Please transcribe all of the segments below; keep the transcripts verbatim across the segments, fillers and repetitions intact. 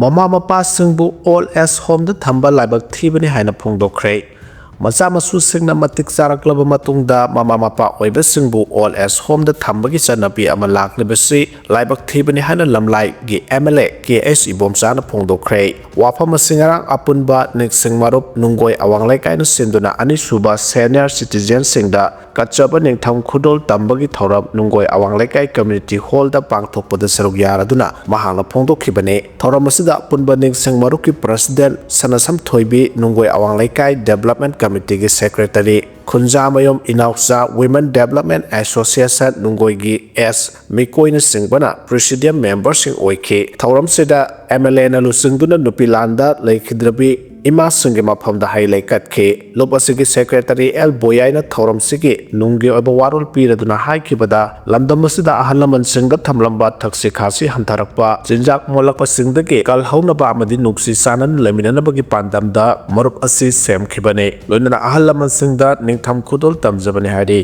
ꯃꯃꯥ ꯃꯄꯥꯁꯤꯡꯕꯨ old age ꯍꯣꯝꯗ ꯊꯝꯕ ꯂꯥꯏꯕꯛ ꯊꯤꯕꯅꯤ ꯍꯥꯏꯅ ꯐꯣꯡꯗꯣꯛꯈ꯭ꯔꯦ꯫ ꯃꯆꯥ ꯃꯁꯨꯁꯤꯡꯅ ꯃꯇꯤꯛ ꯆꯥꯔꯛꯂꯕ ꯃꯇꯨꯡꯗ ꯃꯃꯥ ꯃꯄꯥ ꯑꯣꯏꯕꯁꯤꯡꯕꯨ ꯑꯣꯜ ꯑꯦꯖ ꯍꯣꯝꯗ ꯊꯝꯕꯒꯤ ꯆꯠꯅꯕꯤ ꯑꯃ ꯂꯥꯛꯂꯤꯕꯁꯤ ꯂꯥꯏꯕꯛ ꯊꯤꯕꯅꯤ ꯍꯥꯏꯅ ꯂꯝꯂꯥꯏꯒꯤ M L A K H ꯏꯕꯣꯝꯆꯥꯅ ꯐꯣꯡꯗꯣꯛꯈ꯭ꯔꯦ꯫ ꯋꯥꯐꯝ ꯑꯁꯤ ꯉꯔꯥꯡ ꯑꯄꯨꯟꯕ ꯅꯤꯡꯁꯤꯡ ꯃꯔꯨꯞ ꯅꯨꯡꯒꯣꯏ ꯑꯋꯥꯡ ꯂꯩꯀꯥꯏꯅ ꯁꯤꯟꯗꯨꯅ ꯑꯅꯤꯁꯨꯕ ꯁꯦꯅꯤꯌꯔ ꯁꯤꯇꯤꯖꯦꯟꯁꯤꯡꯗ ꯀꯠꯆꯕ ꯅꯤꯡꯊꯝ ꯈꯨꯗꯣꯜ ꯇꯝꯕꯒꯤ ꯊꯧꯔꯝ ꯅꯨꯡꯒꯣꯏ ꯑꯋꯥꯡ ꯂꯩꯀꯥꯏ ꯀꯝꯃ꯭ꯌꯨꯅꯤꯇꯤ ꯍꯣꯜꯗ ꯄꯥꯡꯊꯣꯛꯄꯗ ꯁꯔꯨꯛ ꯌꯥꯔꯗꯨꯅ ꯃꯍꯥꯛꯅ ꯐꯣꯡꯗꯣꯛꯈꯤꯕꯅꯤ꯫ ꯊꯧꯔꯝ ꯑꯁꯤꯗ ꯑꯄꯨꯟꯕ ꯅꯤꯡꯁꯤꯡ ꯃꯔꯨꯞꯀꯤ ꯄ꯭ꯔꯁꯤꯗꯦꯟ ꯁꯅꯥꯁꯝ ꯊꯣꯏꯕꯤ, ꯅꯨꯡꯒꯣꯏ ꯑꯋꯥꯡ ꯂꯩꯀꯥꯏ ꯗꯦꯕꯂꯞꯃꯦꯟ ꯀꯝꯃꯤꯇꯤꯒꯤ secretary Khunjamayum Inaocha, women development association ꯅꯨꯡꯒꯣꯏꯒꯤ ꯑꯦꯁ ꯃꯤꯀꯣꯏꯅꯆꯤꯡꯕꯅ ꯄ꯭ꯔꯤꯁꯤꯗꯤꯌꯝ ꯃꯦꯝꯕꯔꯁꯤꯡ ꯑꯣꯏꯈꯤ꯫ ꯊꯧꯔꯝꯁꯤꯗ ꯑꯦꯝ ꯑꯦꯜ ꯑꯦꯅ ꯂꯨꯆꯤꯡꯗꯨꯅ ꯅꯨꯄꯤ ꯂꯥꯟꯗ ꯂꯩꯈꯤꯗ꯭ꯔꯕꯤ ꯏꯃꯥꯁꯤꯡꯒꯤ ꯃꯐꯝꯗ ꯍꯩ ꯂꯩ ꯀꯠꯈꯤ꯫ ꯂꯨꯞ ꯑꯁꯤꯒꯤ ꯁꯦꯀ꯭ꯔꯦꯇꯔꯤ ꯑꯦꯜ ꯕꯣꯌꯥꯏꯅ ꯊꯧꯔꯝꯁꯤꯒꯤ ꯅꯨꯡꯒꯤ ꯑꯣꯏꯕ ꯋꯥꯔꯣꯜ ꯄꯤꯔꯗꯨꯅ ꯍꯥꯏꯈꯤꯕꯗ, ꯂꯝꯗꯝ ꯑꯁꯤꯗ ꯑꯍꯜ ꯂꯃꯟꯁꯤꯡꯗ ꯊꯝꯂꯝꯕ ꯊꯛꯁꯤ ꯈꯥꯁꯤ ꯍꯟꯊꯔꯛꯄ, ꯆꯤꯟꯖꯥꯛ ꯃꯣꯠꯂꯛꯄꯁꯤꯡꯗꯒꯤ ꯀꯜꯍꯧꯅꯕ ꯑꯃꯗꯤ ꯅꯨꯡꯁꯤ ꯆꯥꯟꯅꯅ ꯂꯩꯃꯤꯟꯅꯅꯕꯒꯤ ꯄꯥꯟꯗꯝꯗ ꯃꯔꯨꯞ ꯑꯁꯤ ꯁꯦꯝꯈꯤꯕꯅꯤ꯫ ꯂꯣꯏꯅꯅ ꯑꯍꯜ ꯂꯃꯟꯁꯤꯡꯗ ꯅꯤꯡꯊꯝ ꯈꯨꯗꯣꯜ ꯇꯝꯖꯕꯅꯤ ꯍꯥꯏꯔꯤ꯫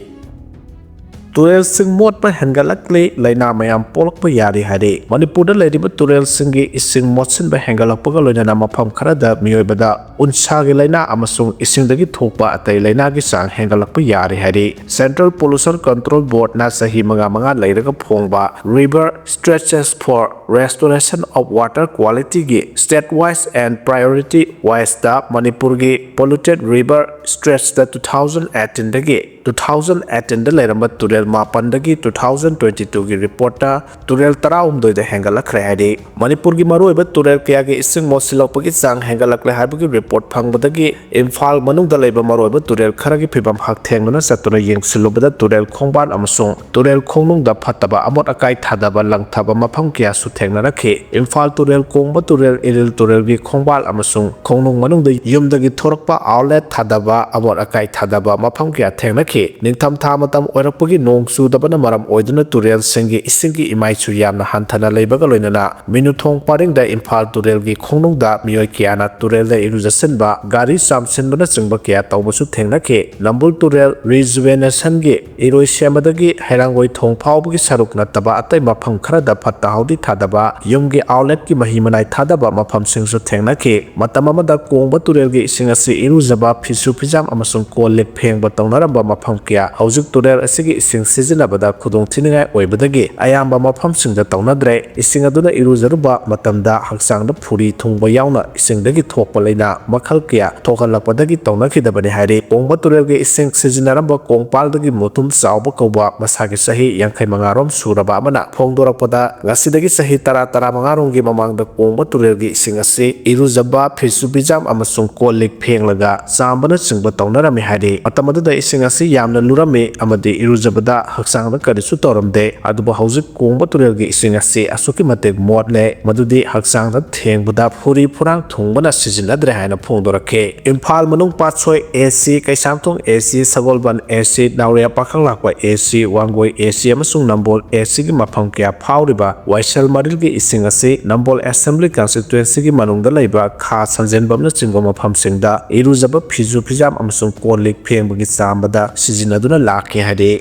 ꯇꯨꯔꯦꯜꯁꯤꯡ ꯃꯣꯠꯄ ꯍꯦꯟꯒꯠꯂꯛꯂꯤ, ꯂꯥꯏꯅꯥ ꯃꯌꯥꯝ ꯄꯣꯛꯂꯛꯄ ꯌꯥꯔꯤ ꯍꯥꯏꯔꯤ꯫ ꯃꯅꯤꯄꯨꯔꯗ ꯂꯩꯔꯤꯕ ꯇꯨꯔꯦꯜꯁꯤꯡꯒꯤ ꯏꯁꯤꯡ ꯃꯣꯠꯁꯤꯟꯕ ꯍꯦꯟꯒꯠꯂꯛꯄꯒ ꯂꯣꯏꯅꯅ ꯃꯐꯝ ꯈꯔꯗ ꯃꯤꯑꯣꯏꯕꯗ ꯎꯟꯁꯥꯒꯤ ꯂꯥꯏꯅꯥ ꯑꯃꯁꯨꯡ ꯏꯁꯤꯡꯗꯒꯤ ꯊꯣꯛꯄ ꯑꯇꯩ ꯂꯥꯏꯅꯥꯒꯤ ꯆꯥꯡ ꯍꯦꯟꯒꯠꯂꯛꯄ ꯌꯥꯔꯤ ꯍꯥꯏꯔꯤ꯫ Central Pollution Control Boardꯅ ꯆꯍꯤ ꯃꯉꯥ ꯃꯉꯥ ꯂꯩꯔꯒ ꯐꯣꯡꯕ River Stewardship for Restoration of Water Qualityꯒꯤ State Wise and Priority Wiseꯇ ꯃꯅꯤꯄꯨꯔꯒꯤ polluted river stretchꯇ two thousand eighteenꯗꯒꯤ two thousand eighteenꯗ ꯂꯩꯔꯝꯕ ꯇꯨꯔꯦꯜ ꯃꯥꯄꯟꯗꯒꯤ two thousand twenty twoꯒꯤ reportꯇ ꯇꯨꯔꯦꯜ ꯇꯔꯥꯍꯨꯝꯗꯣꯏꯗ ꯍꯦꯟꯒꯠꯂꯛꯈ꯭ꯔꯦ ꯍꯥꯏꯔꯤ꯫ ꯃꯅꯤꯄꯨꯔꯒꯤ ꯃꯔꯨꯑꯣꯏꯕ ꯇꯨꯔꯦꯜ ꯀꯌꯥꯒꯤ ꯏꯁꯤꯡ ꯃꯣꯠꯁꯤꯜꯂꯛꯄꯒꯤ ꯆꯥꯡ ꯍꯦꯟꯒꯠꯂꯛꯂꯦ ꯍꯥꯏꯕꯒꯤ report ꯐꯪꯕꯗꯒꯤ ꯏꯝꯐꯥꯜ ꯃꯅꯨꯡꯗ ꯂꯩꯕ ꯃꯔꯨꯑꯣꯏꯕ ꯇꯨꯔꯦꯜ ꯈꯔꯒꯤ ꯐꯤꯕꯝ ꯍꯛꯊꯦꯡꯅꯅ ꯆꯠꯇꯨꯅ ꯌꯦꯡꯁꯤꯜꯂꯨꯕꯗ ꯇꯨꯔꯦꯜ ꯈꯣꯡꯕꯥꯟ ꯑꯃꯁꯨꯡ ꯇꯨꯔꯦꯜ ꯈꯣꯡꯅꯨꯡꯗ ꯐꯠꯇꯕ ꯑꯃꯣꯠ ꯑꯀꯥꯏ ꯊꯥꯗꯕ ꯂꯪꯊꯕ ꯃꯐꯝ ꯀꯌꯥꯁꯨ ꯊꯦꯡꯅꯔꯛꯈꯤ꯫ ꯏꯝꯐꯥꯜ ꯇꯨꯔꯦꯜ ꯀꯣꯡꯕ ꯇꯨꯔꯦꯜ, ꯏꯔꯤꯜ ꯇꯨꯔꯦꯜꯒꯤ ꯈꯣꯡꯕꯥꯜ ꯑꯃꯁꯨꯡ ꯈꯣꯡꯅꯨꯡ ꯃꯅꯨꯡꯗ ꯌꯨꯝꯗꯒꯤ ꯊꯣꯔꯛꯄ outlet ꯊꯥꯗꯕ, ꯑꯃꯣꯠ ꯑꯀꯥꯏ ꯊꯥꯗꯕ ꯃꯐꯝ ꯀꯌꯥ ꯊꯦꯡꯅꯈꯤ꯫ ꯅꯤꯡꯊꯝꯊꯥ ꯃꯇꯝ ꯑꯣꯏꯔꯛꯄꯒꯤ ꯅꯣꯡ ꯆꯨꯗꯕꯅ ꯃꯔꯝ ꯑꯣꯏꯗꯨꯅ ꯇꯨꯔꯦꯜꯁꯤꯡꯒꯤ ꯏꯁꯤꯡꯒꯤ ꯏꯃꯥꯏꯁꯨ ꯌꯥꯝꯅ ꯍꯟꯊꯅ ꯂꯩꯕꯒ ꯂꯣꯏꯅꯅ ꯃꯤꯅꯨꯊꯣꯡ ꯄꯔꯤꯡꯗ ꯏꯝꯐꯥꯜ ꯇꯨꯔꯦꯜꯒꯤ ꯈꯣꯡꯅꯨꯡꯗ ꯃꯤꯑꯣꯏ ꯀꯌꯥꯅ ꯇꯨꯔꯦꯜꯗ ꯏꯔꯨꯖꯁꯤꯟꯕ, ꯒꯥꯔꯤ ꯆꯥꯝꯁꯤꯟꯕꯅꯆꯤꯡꯕ ꯀꯌꯥ ꯇꯧꯕꯁꯨ ꯊꯦꯡꯅꯈꯤ꯫ ꯅꯝꯕꯨꯜ ꯇꯨꯔꯦꯜ ꯔꯤꯖꯨꯚꯦꯅꯦꯁꯟꯒꯤ ꯏꯔꯣꯏꯁꯦꯝꯕꯗꯒꯤ ꯍꯩꯔꯥꯡꯒꯣꯏ ꯊꯣꯡ ꯐꯥꯎꯕꯒꯤ ꯁꯔꯨꯛ ꯅꯠꯇꯕ ꯑꯇꯩ ꯃꯐꯝ ꯈꯔꯗ ꯐꯠꯇ ꯍꯥꯎꯗꯤ ꯊꯥꯗꯕ, ꯌꯨꯝꯒꯤ ꯑꯥꯎꯠꯂꯦꯠꯀꯤ ꯃꯍꯤ ꯃꯅꯥꯏ ꯊꯥꯗꯕ ꯃꯐꯝꯁꯤꯡꯁꯨ ꯊꯦꯡꯅꯈꯤ꯫ ꯃꯇꯝ ꯑꯃꯗ ꯀꯣꯡꯕ ꯇꯨꯔꯦꯜꯒꯤ ꯏꯁꯤꯡ ꯑꯁꯤ ꯏꯔꯨꯖꯕ, ꯐꯤꯁꯨ ꯐꯤꯖꯥꯝ ꯑꯃꯁꯨꯡ ꯀꯣꯜ ꯂꯤꯛ ꯐꯦꯡꯕ ꯇꯧꯅꯔꯝꯕ ꯃꯐꯝ ꯀꯌꯥ ꯍꯧꯖꯤꯛ ꯇꯨꯔꯦꯜ ꯑꯁꯤꯒꯤ ꯏꯁꯤꯡ ꯁꯤꯖꯤꯟꯅꯕꯗ ꯈꯨꯗꯣꯡ ꯊꯤꯅꯤꯡꯉꯥꯏ ꯑꯣꯏꯕꯗꯒꯤ ꯑꯌꯥꯝꯕ ꯃꯐꯝꯁꯤꯡꯗ ꯇꯧꯅꯗ꯭ꯔꯦ꯫ ꯏꯁꯤꯡ ꯑꯗꯨꯅ ꯏꯔꯨꯖꯔꯨꯕ ꯃꯇꯝꯗ ꯍꯛꯆꯥꯡꯗ ꯐꯨꯔꯤ ꯊꯨꯡꯕ ꯌꯥꯎꯅ ꯏꯁꯤꯡꯗꯒꯤ ꯊꯣꯛꯄ ꯂꯥꯏꯅꯥ ꯃꯈꯜ ꯀꯌꯥ ꯊꯣꯛꯍꯜꯂꯛꯄꯗꯒꯤ ꯇꯧꯅꯈꯤꯗꯕꯅꯤ ꯍꯥꯏꯔꯤ꯫ ꯀꯣꯡꯕ ꯇꯨꯔꯦꯜꯒꯤ ꯏꯁꯤꯡ ꯁꯤꯖꯤꯟꯅꯔꯝꯕ ꯀꯣꯡꯄꯥꯜꯗꯒꯤ ꯃꯨꯇꯨꯝ ꯆꯥꯎꯕ ꯀꯧꯕ ꯃꯁꯥꯒꯤ ꯆꯍꯤ ꯌꯥꯡꯈꯩ ꯃꯉꯥ ꯔꯣꯝ ꯁꯨꯔꯕ ꯑꯃꯅ ꯐꯣꯡꯗꯣꯔꯛꯄꯗ, ꯉꯁꯤꯗꯒꯤ ꯆꯍꯤ ꯇꯔꯥ, ꯇꯔꯥꯃꯉꯥ ꯔꯣꯝꯒꯤ ꯃꯃꯥꯡꯗ ꯀꯣꯡꯕ ꯇꯨꯔꯦꯜꯒꯤ ꯏꯁꯤꯡ ꯑꯁꯤ ꯏꯔꯨꯖꯕ, ꯐꯤꯁꯨ ꯐꯤꯖꯥꯝ ꯑꯃꯁꯨꯡ ꯀꯣꯜ ꯂꯤꯛ ꯐꯦꯡꯂꯒ ꯆꯥꯝꯕꯅꯆꯤꯡꯕ ꯇꯧꯅꯔꯝꯃꯤ ꯍꯥꯏꯔꯤ꯫ ꯃꯇꯝ ꯑꯗꯨꯗ ꯏꯁꯤꯡ ꯑꯁꯤ ꯌꯥꯝꯅ ꯂꯨꯔꯝꯃꯤ ꯑꯃꯗꯤ ꯏꯔꯨꯖꯕꯗ ꯍꯛꯆꯥꯡꯗ ꯀꯔꯤꯁꯨ ꯇꯧꯔꯝꯗꯦ꯫ ꯑꯗꯨꯕꯨ ꯍꯧꯖꯤꯛ ꯀꯣꯡꯕ ꯇꯨꯔꯦꯜꯒꯤ ꯏꯁꯤꯡ ꯑꯁꯤ ꯑꯁꯨꯛꯀꯤ ꯃꯇꯤꯛ ꯃꯣꯠꯂꯦ, ꯃꯗꯨꯗꯤ ꯍꯛꯆꯥꯡꯗ ꯊꯦꯡꯕꯗ ꯐꯨꯔꯤ ꯐꯨꯔꯥꯡ ꯊꯨꯡꯕꯅ ꯁꯤꯖꯤꯟꯅꯗ꯭ꯔꯦ ꯍꯥꯏꯅ ꯐꯣꯡꯗꯣꯔꯛꯈꯤ꯫ ꯏꯝꯐꯥꯜ ꯃꯅꯨꯡ ꯄꯥꯠꯁꯣꯏ ꯑꯦ ꯁꯤ, ꯀꯩꯁꯥꯝꯊꯣꯡ ꯑꯦ ꯁꯤ, ꯁꯒꯣꯜꯕꯟ ꯑꯦ ꯁꯤ, ꯅꯥꯎꯔꯦꯝ ꯄꯥꯈꯪꯂꯥꯛꯄ ꯑꯦ ꯁꯤ, ꯋꯥꯡꯒꯣꯏ ꯑꯦ ꯁꯤ ꯑꯃꯁꯨꯡ ꯅꯝꯕꯣꯜ ꯑꯦ ꯁꯤꯒꯤ ꯃꯐꯝ ꯀꯌꯥ ꯐꯥꯎꯔꯤꯕ ꯋꯥꯏꯁꯦꯜ ꯃꯔꯤꯜꯒꯤ ꯏꯁꯤꯡ ꯑꯁꯤ ꯅꯝꯕꯣꯜ ꯑꯦꯁꯦꯝꯕ꯭ꯂꯤ ꯀꯟꯁꯇꯤꯇ꯭ꯋꯦꯟꯁꯤꯒꯤ ꯃꯅꯨꯡꯗ ꯂꯩꯕ ꯈꯥ ꯁꯟꯖꯦꯟꯕꯝꯅꯆꯤꯡꯕ ꯃꯐꯝꯁꯤꯡꯗ ꯏꯔꯨꯖꯕ, ꯐꯤꯖꯨ ꯐꯤꯖꯥꯝ ꯑꯃꯁꯨꯡ ꯀꯣꯜ ꯂꯤꯛ ꯐꯦꯡꯕꯒꯤ ꯆꯥꯝꯕꯗ ꯁꯤꯖꯤꯟꯅꯗꯨꯅ ꯂꯥꯛꯈꯤ ꯍꯥꯏꯔꯤ꯫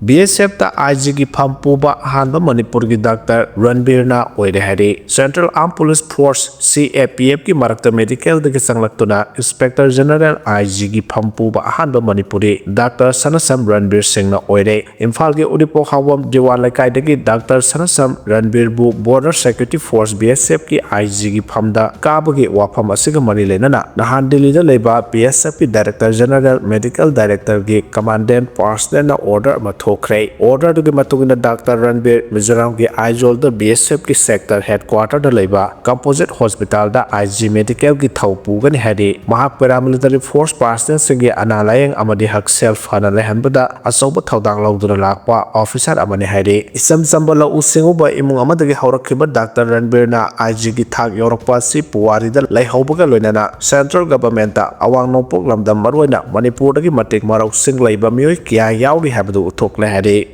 ꯕꯤ ꯑꯦꯁ ꯑꯦꯐꯇ ꯑꯥꯏ ꯖꯤꯒꯤ ꯐꯝ ꯄꯨꯕ ꯑꯍꯥꯟꯕ ꯃꯅꯤꯄꯨꯔꯒꯤ ꯗꯥꯛꯇꯔ ꯔꯟꯕꯤꯔꯅ ꯑꯣꯏꯔꯦ ꯍꯥꯏꯔꯤ꯫ Central Armed Police Force, ꯁꯤ ꯑꯦ ꯄꯤ ꯑꯦꯐꯀꯤ ꯃꯔꯛꯇ ꯃꯦꯗꯤꯀꯦꯜꯗꯒꯤ ꯆꯪꯂꯛꯇꯨꯅ ꯏꯟꯁꯄꯦꯛꯇꯔ ꯖꯦꯅꯔꯦꯜ, ꯑꯥꯏ ꯖꯤꯒꯤ ꯐꯝ ꯄꯨꯕ ꯑꯍꯥꯟꯕ ꯃꯅꯤꯄꯨꯔꯤ ꯗꯥꯛꯇꯔ ꯁꯅꯁꯝ ꯔꯟꯕꯤꯔ ꯁꯤꯡꯅ ꯑꯣꯏꯔꯦ꯫ ꯏꯝꯐꯥꯜꯒꯤ ꯎꯔꯤꯄꯣꯛ ꯍꯥꯎꯕꯝ ꯗꯤꯋꯥꯟ ꯂꯩꯀꯥꯏꯗꯒꯤ ꯗꯥꯛꯇꯔ ꯁꯅꯁꯝ ꯔꯟꯕꯤꯔꯕꯨ Border Security Force, B S ꯑꯦꯐꯀꯤ ꯑꯥꯏ ꯖꯤꯒꯤ ꯐꯝꯗ ꯀꯥꯕꯒꯤ ꯋꯥꯐꯝ ꯑꯁꯤꯒ ꯃꯔꯤ ꯂꯩꯅꯅ ꯅꯍꯥꯟ ꯗꯤꯜꯂꯤꯗ ꯂꯩꯕ ꯕꯤ ꯑꯦꯁ ꯑꯦꯐꯀꯤ ꯗꯥꯏꯔꯦꯛꯇꯔ ꯖꯦꯅꯔꯦꯜ, ꯃꯦꯗꯤꯀꯦꯜ ꯗꯥꯏꯔꯦꯛꯇꯔꯒꯤ ꯀꯃꯥꯟꯗꯦꯟ ꯄꯥꯔꯁꯅꯦꯜꯅ ꯑꯣꯔꯗꯔ ꯑꯃ ꯊꯣꯛꯈ꯭ꯔꯦ꯫ ꯑꯣꯔꯗꯔꯗꯨꯒꯤ ꯃꯇꯨꯡ ꯏꯟꯅ ꯗꯥꯛꯇꯔ ꯔꯟꯕꯤꯔ ꯃꯤꯖꯣꯔꯥꯝꯒꯤ ꯑꯥꯏꯖꯣꯜꯗ ꯕꯤ ꯑꯦꯁ ꯑꯦꯐꯀꯤ ꯁꯦꯛꯇꯔ ꯍꯦꯗꯀ꯭ꯋꯥꯇꯔꯗ ꯂꯩꯕ ꯀꯝꯄꯣꯖꯤꯠ ꯍꯣꯁꯄꯤꯇꯥꯜꯗ ꯑꯥꯏ ꯖꯤ ꯃꯦꯗꯤꯀꯦꯜꯒꯤ ꯊꯧ ꯄꯨꯒꯅꯤ ꯍꯥꯏꯔꯤ꯫ ꯃꯍꯥꯛ ꯄꯦꯔꯥꯃꯤꯂꯤꯇꯔꯤ ꯐꯣꯔꯁ ꯄꯥꯔꯁꯅꯦꯜꯁꯤꯡꯒꯤ ꯑꯅꯥ ꯂꯥꯌꯦꯡ ꯑꯃꯗꯤ ꯍꯛꯁꯦꯜ ꯐꯅ ꯂꯩꯍꯟꯕꯗ ꯑꯆꯧꯕ ꯊꯧꯗꯥꯡ ꯂꯧꯗꯨꯅ ꯂꯥꯛꯄ ꯑꯣꯐꯤꯁꯥꯔ ꯑꯃꯅꯤ ꯍꯥꯏꯔꯤ꯫ ꯏꯆꯝ ꯆꯝꯕ ꯂꯧꯎ ꯁꯤꯡꯎꯕ ꯏꯃꯨꯡ ꯑꯃꯗꯒꯤ ꯍꯧꯔꯛꯈꯤꯕ ꯗꯥꯛꯇꯔ ꯔꯟꯕꯤꯔꯅ ꯑꯥꯏ ꯖꯤꯒꯤ ꯊꯥꯛ ꯌꯧꯔꯛꯄ ꯑꯁꯤ ꯄꯨꯋꯥꯔꯤꯗ ꯂꯩꯍꯧꯕꯒ ꯂꯣꯏꯅꯅ ꯁꯦꯟꯇ꯭ꯔꯦꯜ ꯒꯚꯔꯟꯃꯦꯟꯠꯇ, ꯑꯋꯥꯡ ꯅꯣꯡꯄꯣꯛ ꯂꯝꯗꯝ ꯃꯔꯨꯑꯣꯏꯅ ꯃꯅꯤꯄꯨꯔꯗꯒꯤ ꯃꯇꯤꯛ ꯃꯔꯧꯁꯤꯡ ꯂꯩꯕ ꯃꯤꯑꯣꯏ ꯀꯌꯥ ꯌꯥꯎꯔꯤ ꯍꯥꯏꯕꯗꯨ ꯎꯠꯊꯣꯛꯈꯤ꯫ ꯍꯥꯏꯔꯤ꯫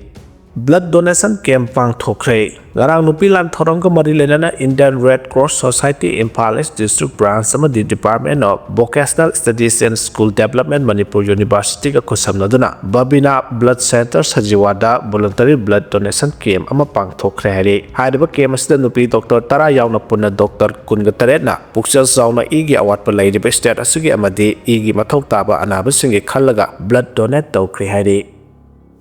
Blood donation camp ꯄꯥꯡꯊꯣꯛꯈ꯭ꯔꯦ꯫ ꯉꯔꯥꯡ ꯅꯨꯄꯤ ꯂꯥꯟ ꯊꯧꯔꯝꯒ ꯃꯔꯤ ꯂꯩꯅꯅ Indian Red Cross Society Imphal East District Branch ꯑꯃꯗꯤ Department of Vocational Studies and School Development Manipur Universityꯒ ꯈꯨꯠꯁꯝꯅꯗꯨꯅ Babina Blood Center ꯁꯖꯤꯋꯥꯗ voluntary blood donation camp ꯑꯃ ꯄꯥꯡꯊꯣꯛꯈ꯭ꯔꯦ ꯍꯥꯏꯔꯤ꯫ ꯍꯥꯏꯔꯤꯕ camp ꯑꯁꯤꯗ ꯅꯨꯄꯤ doctor ꯇꯔꯥ ꯌꯥꯎꯅ ꯄꯨꯟꯅ doctor ꯀꯨꯟꯒ ꯇꯔꯦꯠꯅ ꯄꯨꯛꯆꯦꯜ ꯆꯥꯎꯅ ꯏꯒꯤ ꯑꯋꯥꯠꯄ ꯂꯩꯔꯤꯕ state ꯑꯁꯤꯒꯤ ꯑꯃꯗꯤ ꯏꯒꯤ ꯃꯊꯧ ꯇꯥꯕ ꯑꯅꯥꯕꯁꯤꯡꯒꯤ ꯈꯜꯂꯒ blood donate ꯇꯧꯈ꯭ꯔꯦ ꯍꯥꯏꯔꯤ꯫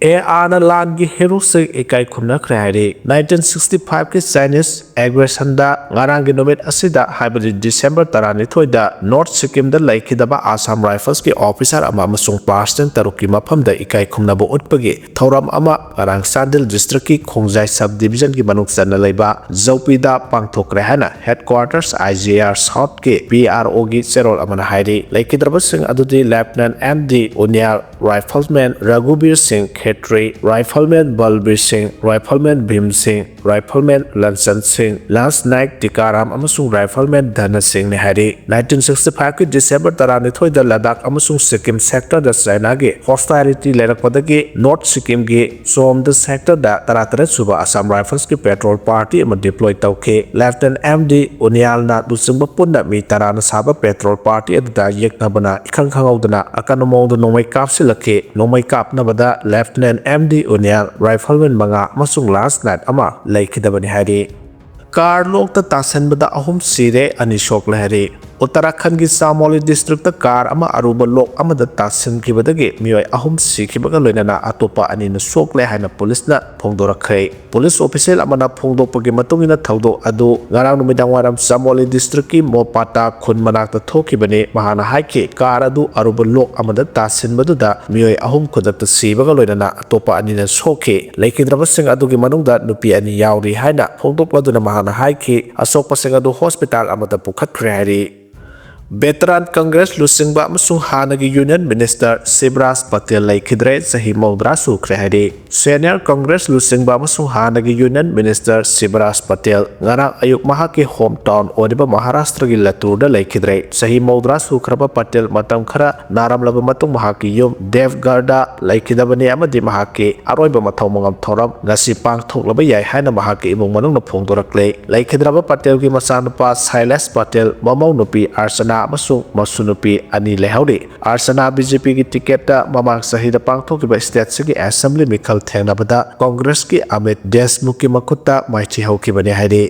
ꯑꯦ ꯑꯥꯔꯅ ꯂꯥꯟꯒꯤ heroꯁꯤꯡ ꯏꯀꯥꯏ ꯈꯨꯝꯅꯈ꯭ꯔꯦ ꯍꯥꯏꯔꯤ꯫ Nineteen sixty fiveꯀꯤ Chinese aggressionꯗ ꯉꯔꯥꯡꯒꯤ ꯅꯨꯃꯤꯠ ꯑꯁꯤꯗ, ꯍꯥꯏꯕꯗꯤ December ꯇꯔꯥꯅꯤꯊꯣꯏꯗ North Sikkimꯗ ꯂꯩꯈꯤꯗꯕ Assam Riflesꯀꯤ officer ꯑꯃ ꯑꯃꯁꯨꯡ personnel ꯇꯔꯨꯛꯀꯤ ꯃꯐꯝꯗ ꯏꯀꯥꯏ ꯈꯨꯝꯅꯕ ꯎꯠꯄꯒꯤ ꯊꯧꯔꯝ ꯑꯃ ꯉꯔꯥꯡ Chandel Districtꯀꯤ ꯈꯣꯡꯖꯥꯏ Subdivisionꯒꯤ ꯃꯅꯨꯡ ꯆꯟꯅ ꯂꯩꯕ ꯖꯧꯄꯤꯗ ꯄꯥꯡꯊꯣꯛꯈ꯭ꯔꯦ ꯍꯥꯏꯅ Headquarters I G R Southꯀꯤ P R Oꯒꯤ ꯆꯦꯔꯣꯜ ꯑꯃꯅ ꯍꯥꯏꯔꯤ꯫ ꯂꯩꯈꯤꯗ꯭ꯔꯕꯁꯤꯡ ꯑꯗꯨꯗꯤ Lieutenant M D Unial, Rifleman Raghubir Singh Khetri, Rifleman Balbir Singh, Rifleman Bhim Singh, Rifleman Lanchan Singh, Lance Naik Tikaram ꯑꯃꯁꯨꯡ Rifleman Dhana Singhꯅꯤ ꯍꯥꯏꯔꯤ꯫ Nineteen sixty fiveꯀꯤ December ꯇꯔꯥꯅꯤꯊꯣꯏꯗ ꯂꯗꯥꯈ ꯑꯃꯁꯨꯡ Sikkim sectorꯗ Chinaꯒꯤ hostility ꯂꯩꯔꯛꯄꯗꯒꯤ North Sikkimꯒꯤ ꯆꯣꯝꯗ sectorꯗ ꯇꯔꯥꯇꯔꯦꯠ ꯁꯨꯕ Assam Riflesꯀꯤ patrol party ꯑꯃ deploy ꯇꯧꯈꯤ꯫ Lieutenant M D Unialꯅ ꯂꯨꯆꯤꯡꯕ ꯄꯨꯟꯅ ꯃꯤ ꯇꯔꯥꯅ ꯁꯥꯕ patrol party ꯑꯗꯨꯗ ꯌꯦꯛꯅꯕꯅ ꯏꯈꯪ ꯈꯪꯍꯧꯗꯅ ꯑꯀꯟꯕ ꯃꯑꯣꯡꯗ ꯅꯣꯡꯃꯩ ꯀꯥꯞꯁꯤꯜꯂꯛꯈꯤ꯫ ꯅꯣꯡꯃꯩ ꯀꯥꯞꯅꯕꯗ Lieutenant M D Unial, Rifleman ꯃꯉꯥ ꯑꯃꯁꯨꯡ Lance Naik ꯑꯃ ꯂꯩꯈꯤꯗꯕꯅꯤ ꯍꯥꯏꯔꯤ꯫ Car ꯂꯣꯛꯇ ꯇꯥꯁꯟꯕꯗ ꯑꯍꯨꯝ ꯁꯤꯔꯦ, ꯑꯅꯤ ꯁꯣꯛꯂꯦ ꯍꯥꯏꯔꯤ꯫ ꯎꯠꯇꯔꯥꯈꯟꯒꯤ ꯆꯥꯃꯣꯂꯤ districtꯇ car ꯑꯃ ꯑꯔꯨꯕ ꯂꯣꯛ ꯑꯃꯗ ꯇꯥꯁꯤꯟꯈꯤꯕꯗꯒꯤ ꯃꯤꯑꯣꯏ ꯑꯍꯨꯝ ꯁꯤꯈꯤꯕꯒ ꯂꯣꯏꯅꯅ ꯑꯇꯣꯞꯄ ꯑꯅꯤꯅ ꯁꯣꯛꯂꯦ ꯍꯥꯏꯅ ꯄꯨꯂꯤꯁꯅ ꯐꯣꯡꯗꯣꯔꯛꯈ꯭ꯔꯦ꯫ ꯄꯨꯂꯤꯁ official ꯑꯃꯅ ꯐꯣꯡꯗꯣꯛꯄꯒꯤ ꯃꯇꯨꯡ ꯏꯟꯅ ꯊꯧꯗꯣꯛ ꯑꯗꯨ ꯉꯔꯥꯡ ꯅꯨꯃꯤꯗꯥꯡ ꯋꯥꯏꯔꯝ ꯆꯥꯃꯣꯂꯤ districtꯀꯤ ꯃꯣꯄꯥꯇꯥ ꯈꯨꯟ ꯃꯅꯥꯛꯇ ꯊꯣꯛꯈꯤꯕꯅꯤ꯫ ꯃꯍꯥꯛꯅ ꯍꯥꯏꯈꯤ, car ꯑꯗꯨ ꯑꯔꯨꯕ ꯂꯣꯛ ꯑꯃꯗ ꯇꯥꯁꯤꯟꯕꯗꯨꯗ ꯃꯤꯑꯣꯏ ꯑꯍꯨꯝ ꯈꯨꯗꯛꯇ ꯁꯤꯕꯒ ꯂꯣꯏꯅꯅ ꯑꯇꯣꯞꯄ ꯑꯅꯤꯅ ꯁꯣꯛꯈꯤ꯫ ꯂꯩꯈꯤꯗ꯭ꯔꯕꯁꯤꯡ ꯑꯗꯨꯒꯤ ꯃꯅꯨꯡꯗ ꯅꯨꯄꯤ ꯑꯅꯤ ꯌꯥꯎꯔꯤ ꯍꯥꯏꯅ ꯐꯣꯡꯗꯣꯛꯂꯗꯨꯅ ꯃꯍꯥꯛꯅ ꯍꯥꯏꯈꯤ, ꯑꯁꯣꯛꯄꯁꯤꯡ ꯑꯗꯨ hospital ꯑꯃꯗ ꯄꯨꯈꯠꯈ꯭ꯔꯦ ꯍꯥꯏꯔꯤ꯫ Veteran Congress ꯂꯨꯆꯤꯡꯕ ꯑꯃꯁꯨꯡ ꯍꯥꯟꯅꯒꯤ Union Minister ꯁꯤꯕꯔꯥꯖ ꯄꯇꯦꯜ ꯂꯩꯈꯤꯗ꯭ꯔꯦ, ꯆꯍꯤ ꯃꯧꯗ꯭ꯔꯥ ꯁꯨꯈ꯭ꯔꯦ ꯍꯥꯏꯔꯤ꯫ Senior Congress ꯂꯨꯆꯤꯡꯕ ꯑꯃꯁꯨꯡ ꯍꯥꯟꯅꯒꯤ Union Minister ꯁꯤꯕꯔꯥꯖ ꯄꯇꯦꯜ ꯉꯔꯥꯡ ꯑꯌꯨꯛ ꯃꯍꯥꯛꯀꯤ home town ꯑꯣꯏꯔꯤꯕ ꯃꯍꯥꯔꯥꯁꯇ꯭ꯔꯒꯤ ꯂꯇꯨꯔꯗ ꯂꯩꯈꯤꯗ꯭ꯔꯦ꯫ ꯆꯍꯤ ꯃꯧꯗ꯭ꯔꯥ ꯁꯨꯈ꯭ꯔꯕ ꯄꯇꯦꯜ ꯃꯇꯝ ꯈꯔ ꯅꯥꯔꯝꯂꯕ ꯃꯇꯨꯡ ꯃꯍꯥꯛꯀꯤ ꯌꯨꯝ ꯗꯦꯕꯒꯔꯗ ꯂꯩꯈꯤꯗꯕꯅꯤ ꯑꯃꯗꯤ ꯃꯍꯥꯛꯀꯤ ꯑꯔꯣꯏꯕ ꯃꯊꯧ ꯃꯉꯝ ꯊꯧꯔꯝ ꯉꯁꯤ ꯄꯥꯡꯊꯣꯛꯂꯕ ꯌꯥꯏ ꯍꯥꯏꯅ ꯃꯍꯥꯛꯀꯤ ꯏꯃꯨꯡ ꯃꯅꯨꯡꯅ ꯐꯣꯡꯗꯣꯔꯛꯂꯦ꯫ ꯂꯩꯈꯤꯗ꯭ꯔꯕ ꯄꯇꯦꯜꯒꯤ ꯃꯆꯥꯅꯨꯄꯥ ꯁꯥꯏꯂꯦꯁ ꯄꯇꯦꯜ, ꯃꯃꯧ ꯅꯨꯄꯤ ꯑꯔꯆꯅꯥ ꯑꯃꯁꯨꯡ ꯃꯁꯨ ꯅꯨꯄꯤ ꯑꯅꯤ ꯂꯩꯍꯧꯔꯤ꯫ ꯑꯔꯆꯅꯥ BJPꯒꯤ ꯇꯤꯀꯦꯠꯇ ꯃꯃꯥꯡ ꯆꯍꯤꯗ ꯄꯥꯡꯊꯣꯛꯈꯤꯕ stateꯁꯤꯒꯤ assembly ꯃꯤꯈꯜ ꯊꯦꯡꯅꯕꯗ Congressꯀꯤ ꯑꯃꯤꯠ ꯗꯦꯁꯃꯨꯈꯀꯤ ꯃꯈꯨꯠꯇ ꯃꯥꯏꯊꯤꯍꯧꯈꯤꯕꯅꯤ ꯍꯥꯏꯔꯤ꯫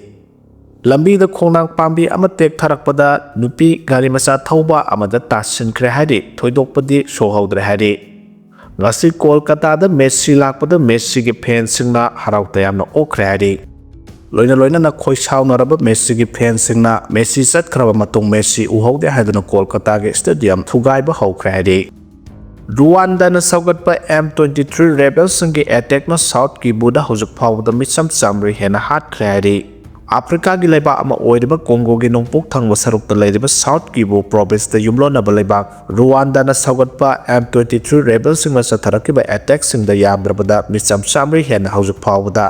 ꯂꯝꯕꯤꯗ ꯈꯣꯡꯅꯥꯡ ꯄꯥꯝꯕꯤ ꯑꯃ ꯇꯦꯛꯊꯔꯛꯄꯗ ꯅꯨꯄꯤ ꯒꯥꯔꯤ ꯃꯆꯥ ꯊꯧꯕ ꯑꯃꯗ ꯇꯥꯁꯤꯟꯈ꯭ꯔꯦ ꯍꯥꯏꯔꯤ꯫ ꯊꯣꯏꯗꯣꯛꯄꯗꯤ ꯁꯣꯛꯍꯧꯗ꯭ꯔꯦ ꯍꯥꯏꯔꯤ꯫ ꯉꯁꯤ ꯀꯣꯜꯀꯇꯥꯗ ꯃꯦꯁꯤ ꯂꯥꯛꯄꯗ ꯃꯦꯁꯤꯒꯤ fanꯁꯤꯡꯅ ꯍꯔꯥꯎ ꯇꯌꯥꯝꯅ ꯑꯣꯛꯈ꯭ꯔꯦ ꯍꯥꯏꯔꯤ꯫ ꯂꯣꯏꯅ ꯂꯣꯏꯅꯅ ꯈꯣꯏ ꯁꯥꯎꯅꯔꯕ ꯃꯦꯁꯤꯒꯤ fanꯁꯤꯡꯅ ꯃꯦꯁꯤ ꯆꯠꯈ꯭ꯔꯕ ꯃꯇꯨꯡ ꯃꯦꯁꯤ ꯎꯍꯧꯗꯦ ꯍꯥꯏꯗꯨꯅ ꯀꯣꯜꯀꯇꯥꯒꯤ stadium ꯊꯨꯒꯥꯏꯕ ꯍꯧꯈ꯭ꯔꯦ ꯍꯥꯏꯔꯤ꯫ ꯔꯨꯋꯥꯟꯗꯥꯅ ꯁꯧꯒꯠꯄ M twenty three rebelꯁꯤꯡꯒꯤ attackꯅ South Kivuꯗ ꯍꯧꯖꯤꯛ ꯐꯥꯎꯕꯗ ꯃꯤꯆꯝ ꯆꯥꯃꯔꯤ ꯍꯦꯟꯅ ꯍꯥꯠꯈ꯭ꯔꯦ ꯍꯥꯏꯔꯤ꯫ ꯑꯐ꯭ꯔꯤꯀꯥꯒꯤ ꯂꯩꯕꯥꯛ ꯑꯃ ꯑꯣꯏꯔꯤꯕ ꯀꯣꯡꯒꯣꯒꯤ ꯅꯣꯡꯄꯣꯛ ꯊꯪꯕ ꯁꯔꯨꯛꯇ ꯂꯩꯔꯤꯕ South Kivu provinceꯇ ꯌꯨꯝꯂꯣꯟꯅꯕ ꯂꯩꯕꯥꯛ ꯔꯨꯋꯥꯟꯗꯥꯅ ꯁꯧꯒꯠꯄ M twenty three rebelꯁꯤꯡꯅ ꯆꯠꯊꯔꯛꯈꯤꯕ attackꯁꯤꯡꯗ ꯌꯥꯝꯗ꯭ꯔꯕꯗ ꯃꯤꯆꯝ ꯆꯥꯃꯔꯤ ꯍꯦꯟꯅ ꯍꯧꯖꯤꯛ ꯐꯥꯎꯕꯗ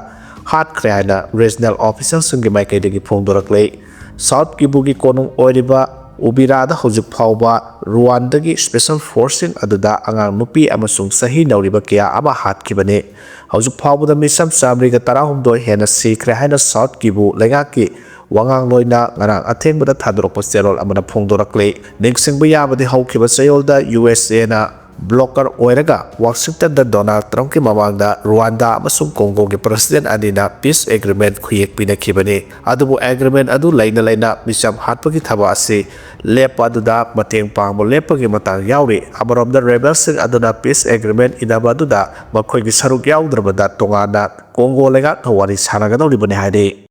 ꯍꯥꯠꯈ꯭ꯔꯦ ꯍꯥꯏꯅ regional officialꯁꯤꯡꯒꯤ ꯃꯥꯏꯀꯩꯗꯒꯤ ꯐꯣꯡꯗꯣꯔꯛꯂꯦ꯫ South Kivuꯒꯤ ꯀꯣꯅꯨꯡ ꯑꯣꯏꯔꯤꯕ ꯎꯕꯤꯔꯥꯗ ꯍꯧꯖꯤꯛ ꯐꯥꯎꯕ ꯔꯨꯋꯥꯟꯗꯒꯤ special forceꯁꯤꯡ ꯑꯗꯨꯗ ꯑꯉꯥꯡ ꯅꯨꯄꯤ ꯑꯃꯁꯨꯡ ꯆꯍꯤ ꯅꯧꯔꯤꯕ ꯀꯌꯥ ꯑꯃ ꯍꯥꯠꯈꯤꯕꯅꯤ꯫ ꯍꯧꯖꯤꯛ ꯐꯥꯎꯕꯗ ꯃꯤꯆꯝ ꯆꯥꯃꯔꯤꯒ ꯇꯔꯥꯍꯨꯝꯗꯣꯏ ꯍꯦꯟꯅ ꯁꯤꯈ꯭ꯔꯦ ꯍꯥꯏꯅ South Kivu ꯂꯩꯉꯥꯛꯀꯤ ꯋꯥꯉꯥꯡꯂꯣꯏꯅ ꯉꯔꯥꯡ ꯑꯊꯦꯡꯕꯗ ꯊꯥꯗꯣꯔꯛꯄ ꯆꯦꯔꯣꯜ ꯑꯃꯅ ꯐꯣꯡꯗꯣꯔꯛꯂꯤ꯫ ꯅꯤꯡꯁꯤꯡꯕ ꯌꯥꯕꯗꯤ ꯍꯧꯈꯤꯕ ꯆꯌꯣꯜꯗ USAꯅ blocker ꯑꯣꯏꯔꯒ Washingtonꯗ Donald Trumpꯀꯤ ꯃꯃꯥꯡꯗ ꯔꯨꯋꯥꯟꯗꯥ ꯑꯃꯁꯨꯡ ꯀꯣꯡꯒꯣꯒꯤ president ꯑꯅꯤꯅ peace agreement ꯈꯨꯌꯦꯛ ꯄꯤꯅꯈꯤꯕꯅꯤ꯫ ꯑꯗꯨꯕꯨ agreement ꯑꯗꯨ ꯂꯩꯅ ꯂꯩꯅ ꯃꯤꯆꯝ ꯍꯥꯠꯄꯒꯤ ꯊꯕꯛ ꯑꯁꯤ ꯂꯦꯞꯄ ꯑꯗꯨꯗ ꯃꯇꯦꯡ ꯄꯥꯡꯕ ꯂꯦꯞꯄꯒꯤ ꯃꯇꯥꯡ ꯌꯥꯎꯔꯤ꯫ ꯑꯃꯔꯣꯝꯗ rebelꯁꯤꯡ ꯑꯗꯨꯅ peace agreement ꯏꯅꯕ ꯑꯗꯨꯗ ꯃꯈꯣꯏꯒꯤ ꯁꯔꯨꯛ ꯌꯥꯎꯗ꯭ꯔꯕꯗ ꯇꯣꯉꯥꯟꯅ ꯀꯣꯡꯒꯣ ꯂꯩꯉꯥꯛꯅ ꯋꯥꯔꯤ ꯁꯥꯟꯅꯒꯗꯧꯔꯤꯕꯅꯤ ꯍꯥꯏꯔꯤ꯫